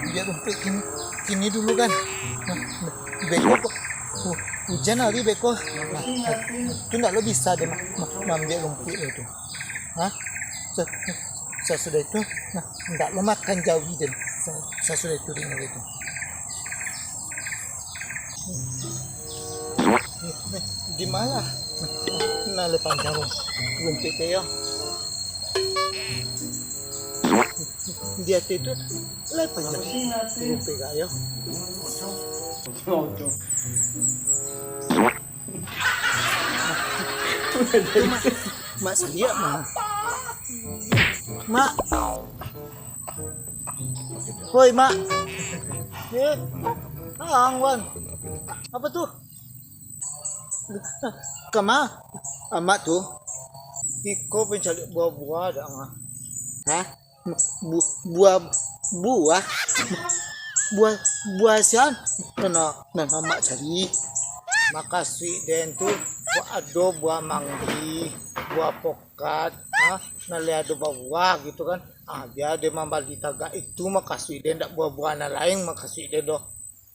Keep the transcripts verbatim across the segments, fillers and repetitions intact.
Ambiak rumpuik kini, kini dulu kan. Nah, beko ko, hu-, hujan hari beko. Nah, tu ndak lo bisa deh ma-, ma-, maambiak rumpuik tu. Ha? Sa-, sasudah itu, nah, ndak lo makan jawi den. Sa-, sasudah itu, dengar itu. Di mana? Nah, lai panjang rum-, rumpuik ko yo. Di ateh tu, lai panjang rumpuik ko yo. Tu, Mak. Mak Saliak, Mak. Mak. Hoi, Mak. Eh, ang, Wan. Apa tu? Kama? Amak tu. Iko pancaliak buah-buah dak, Mak? Hah? Bu-, buah, buah? Buah, buah sian? Nah, nah, nah, Mak cari. Makasuik den tu, buah ado buah manggih, buah pokat, ha? Nan lai ado babuah gitu kan. Ah, bia den mambali tagak itu makasuik den, ndak buah-buah nan lain makasuik den doh.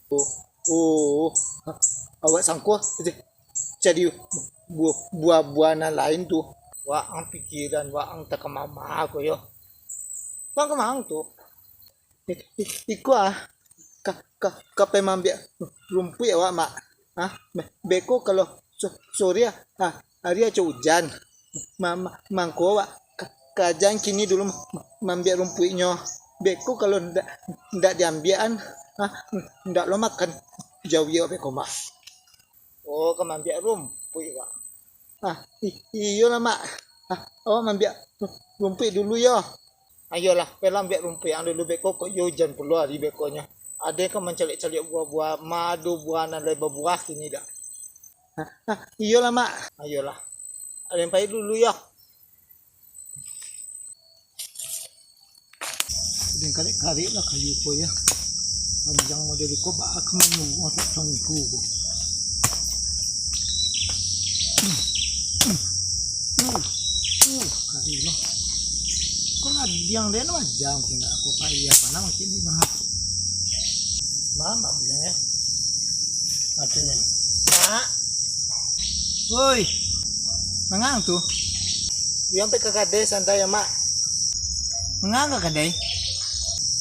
Oh, oh, awak sangko jadi bu-, buah-buah nan lain tu. Waang pikiran waang takamama ko yo. Waang kamang tu. I-, i-, iko ah, ka, ka, ka pai maambiak rumpuik awak, Mak. Ah, be-, beko kalau so-, sore ah, ah, hari acok ujan. Ma-, ma-, mangko awak ka-, kajan kini dulu ma-, ma-, maambiak rumpuiknyo. Beko kalau ndak, ndak diambiakan, ah, ndak lo makan jawi awak beko, Mak. Oh, ka maambiak rumpuik, Mak? Ah, i-, iyolah, Mak. Ah, awak maambiak rumpuik dulu yo. Ayolah, pailah ambiak rumpuik ang dulu beko, kok iyo ujan pulo hari bekonyo. Ado ka mancaliak-caliak buah-buah, ma ado buah nan lai babuah kini dak? Ah, ah, iyolah, Mak. Ayolah. Alun pai dulu yo. Den karek-karek lah kayu ko yo. Panjang model iko, baa ka manyuruah sak cangku ko. Uh, uh, uh, karek lah. Ko ladiang den, wajar mungkin dak ko payah panah mungkin ni, nah. Mamak bilang yo. Makonyo. Mak. Woi. Mangang tu? Buyuang pai ka kadai santai yo, Mak. Mangang ka kadai?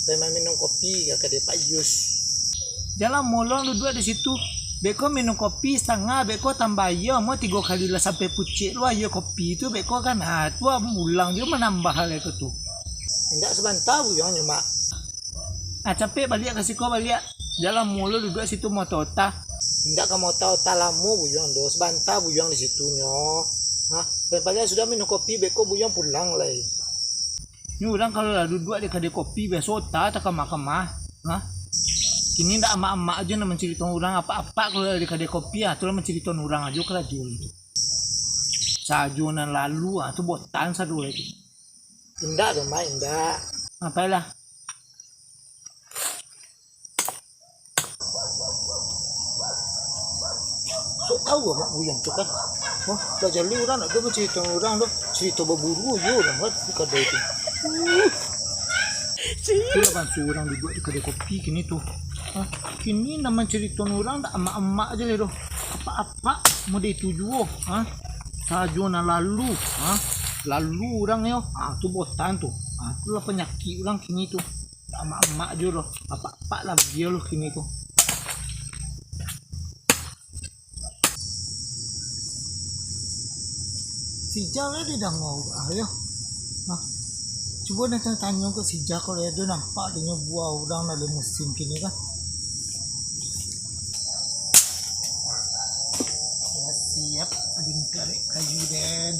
Pai maminum kopi ka kadai Pak Yus. Jan lah molong duduak di situ. Beko minum kopi satangah, beko tambah aia, mo tigo kali lah sampai pucek lu aia kopi tu, beko kan. Ha, tu ah, mulang juo manambah lai ko tu. Indak, sabanta buyuangnyo, Mak. Ah, capek baliak ka siko baliak. Jan lah mulo duduak situ maota-ota. Indak ka maota-ota lamo buyuang doh, sabanta buyuang di situnyo. Ha, paliang-paliang sudah minum kopi, beko buyuang pulang lai. Ni urang kalau lah duduak di kadai kopi, biaso ota takama-kama. Ha? Kini ndak amak-amak ajo nan mancuritoan urang, apak-apak kalau lah di kadai kopi, ah, tu lah mancuritoan urang ajo karajo itu. Sajo nan lalu, ah, tu botan sado lai tu. Indak doh, Mak, indak. Apailah. Sok tau amak buyuang tu kan. Wah, dah jaleh urang nak ado bacarito urang tu. Carito baburu ajo urang kan di kadai tu. Uh. Itulah banso urang duduak di kadai kopi kini tu. Ha, kini nan mancuritoan urang dak amak-amak ajo lai doh. Apak-apak model itu juo. Ha? Sajo nan lalu, ha? Lalu urang yo. Ha, tu botan tu. Ha, itulah panyakik urang kini tu. Dak amak-amak juo doh. Apak-apak lah bia lo kini tu. Si Ijah lai didanga urang yo. Nah, cubo den tanyo-tanyo ka si Ijah, kalau ado nampak denyo buah urang dalam musim kini kan. Lah siap, ado karek kayu den.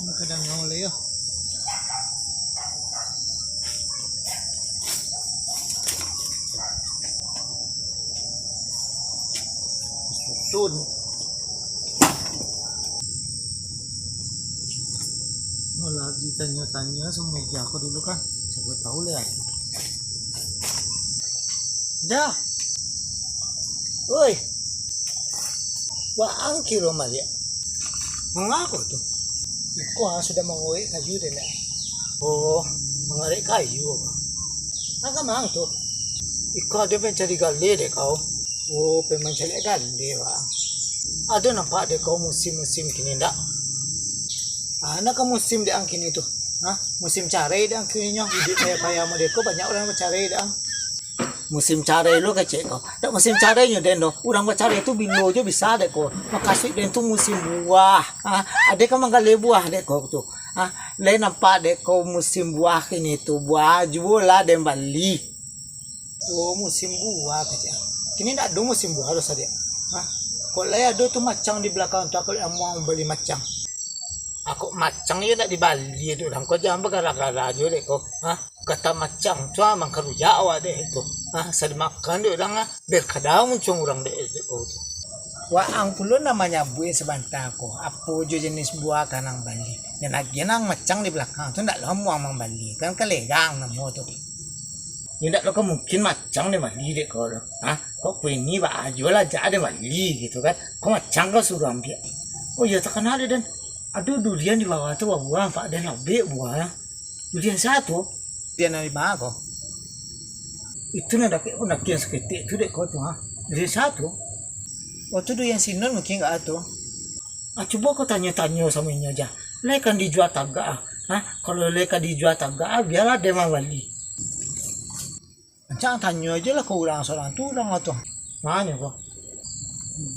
Nak kadang ngau lai yo. Sutun. Malah ditanyo-tanyo samo Ijah ko dulu kan. Siapo tau lai. Dah. Oi. Waang kiro maliak. Manga ko tu? Iko ha sudah mangorek kayu den. Oh, mangarek kayu. Nan ka ma tu? Iko ado pai mancari galeh dek kau. Oh, pai mancari galeh, Bang. Ado nampak dek kau musim-musim kini ndak? Ah, nan ka musim dek ang kini tu. Hah? Musim carai dek ang kini nyo. Iduik payah-payah model ko banyak urang bacarai dek ang. Musim carai lo kecek ko. Dak musim carai nyo den doh. Urang bacarai tu bilo jo bisa dek ko. Makasuik den tu musim buah. Ha, ade ka manggaleh buah dek ko tu. Ha, lai nampak dek ko musim buah kini tu. Buah juo lah den bali. Oh, musim buah kecek. Kini dak ado musim buah lo sadiak. Ha? Kok lai ado tu macang di balakang tu, aku lai amuah mambali macang. Ako macang iyo nak dibali tu, dan kau jangan bagara-gara jo dek ko. Ha? Kata macang tu ah, mangkarujak awak dek tu. Ha? Sa dimakan dek urang ah, berkada muncuang urang dek, dek ko tu. Waang pulo nan manyabuik sabanta ko, apo jo jenis buah ka nan bali. Nan agiah nan macang di balakang tu ndak lo amuah mambali, kan kalerang namo tu. Indak lo ka mungkin macang den bali dek ko tu. Ha? Kok kuini baa juo lah, jak den bali gitu kan. Kok macang kau suruah ambiak. Oh iyo, takana dek den. Ado durian di bawah tu babuah, nampak den labek buahnyo. Durian sia tu? Durian dari ma ko? Itu nan dakek pandakian saketek tu dek ko tu, ha. Durian sia tu? Oh, tu durian si Nun mungkin kak tu. Ah, cubo kau tanyo-tanyo samo inyo ja. Lai kan dijua tagak ah. Ha? Kalau lai ka dijua tagak ah, bialah den mambali. Rancak tanyo ajo lah ka urang surang tu, urang lah tu. Manyo ko?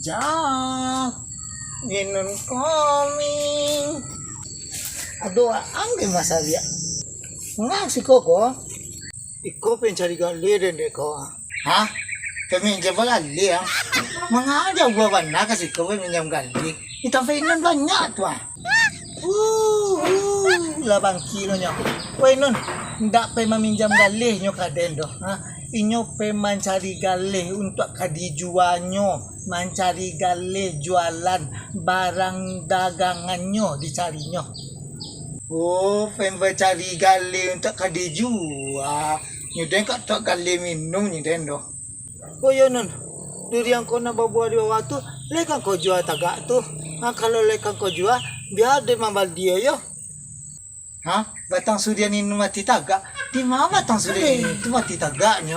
Jang, inun kami. Aduh, ang di masa dia. Ngah siko ko? Iko pai mancari galeh den dek ko. Hah? Pai minjam galeh ah? Mangaja gua bana ka siko pai minjam galeh. Di tampek inun banyak tu ah. Uh, uh, lah bangki lo nyo. Woi Nun, ndak pai maminjam galeh nyo ka den doh. Ha? Inyo pai mancari galeh untuak ka dijuanyo, mancari galeh jualan barang dagangannyo dicarinyo. Oh, pai mancari galeh untuak ka dijua. Nyo den ka untuak galeh minum nyo den doh. Oh iyo Nun, durian ko nan babuah di bawah tu, lai kan kau jua tagak tu. Ha, kalau lai kan kau jua, bia den mambali yo. Ha? Batang surian inun mati tagak? Di ma batang surian inun tu mati tagaknyo?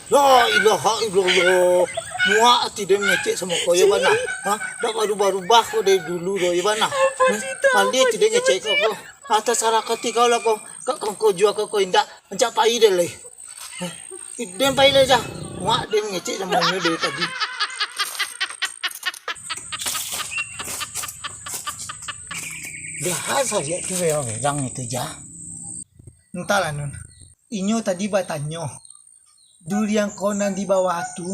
La ilaha illallah. Muak ati den mangecek samo kau yo bana. Ha? Dak barubah-rubah kau dari dulu doh yo bana. Mandi ati den ngecek kau ko. Atas sarakati kau lah kau. Kak kau jua kau, kau indak. Rancak pai den lai. Den pai lah ja. Muak den mangecek samo inyo dari tadi. Jahat sajo tu memang urang itu ja. Entahlah Nun. Inyo tadi batanyo, durian ko nan di bawah tu,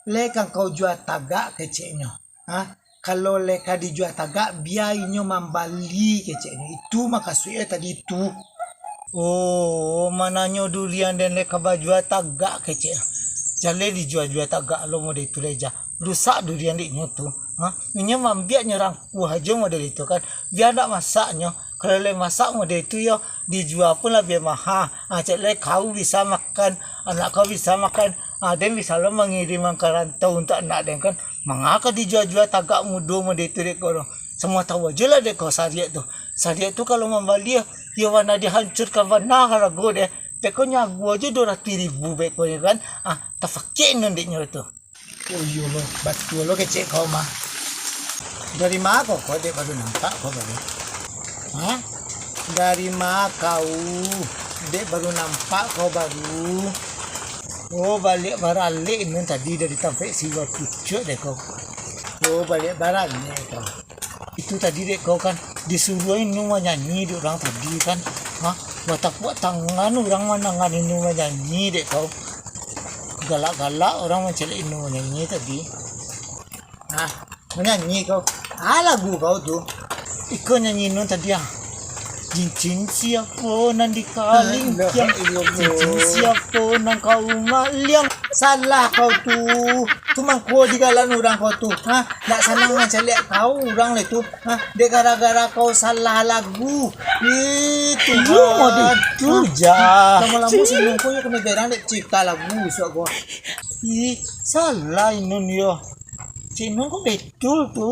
lai kan kau jua tagak keceknyo. Ha? Kalau lai ka dijua tagak, bia inyo mambali keceknyo. Itu makasuiknyo tadi tu. Oh, mananyo durian den lai ka bajua tagak kecek. Jan lai dijua-jua tagak lo model itu lai ja. Rusak durian dek inyo tu. Ha? Inyo maambiaknyo rangkuah ajo model itu kan. Bia ndak masaknyo. Kalau lai masak model itu yo, dijua pun labiah maha. Ha, cek lai kau bisa makan, anak kau bisa makan. Ha, den bisa lo mangiriman ka rantau untuak anak den kan. Manga ka dijua-jua tagak mudo model itu dek ko doh. Samo tau ajo lah dek ko sariak tu. Sariak tu kalau mambali, yo bana dihancurkan bana harago deh. Beko nyago ajo duo ratuih ribu beko nyo kan. Ah, tafakek nan dek nyo tu. Oh iyo lo, batua lo kecek kau mah. Dari ma kau, kau dek baru nampak kau baru? Ha? Dari ma kau, dek baru nampak kau baru? Oh, baliak baralek inun tadi dari tampek siwa pucuak deh kau. Oh, baliak baralek kau. Itu tadi dek kau kan, disuruah inun manyanyi dek urang tadi kan. Ha? Batapuak tangan urang mandangan inun manyanyi dek kau. Galak-galak urang mancaliak inun manyanyi tadi. Ha? Manyanyi kau. Ah, lagu kau tu. Iko nyanyi inun tadi ah. Cincin siapo nan di kalingkiang? Cincin siapo nan kau maliang? Salah kau tu. Tu mangko digalan urang kau tu. Ha? Nak sanang mancaliak kau urang lai tu. Ha? Dek gara-gara kau salah lagu. Itu. Iyo, kan? Itu ja. Lamo-lamo sinung kau yo kena berang dek cipta lagu suak kau. Ih, salah inun yo. Cik Nun kok betul tu?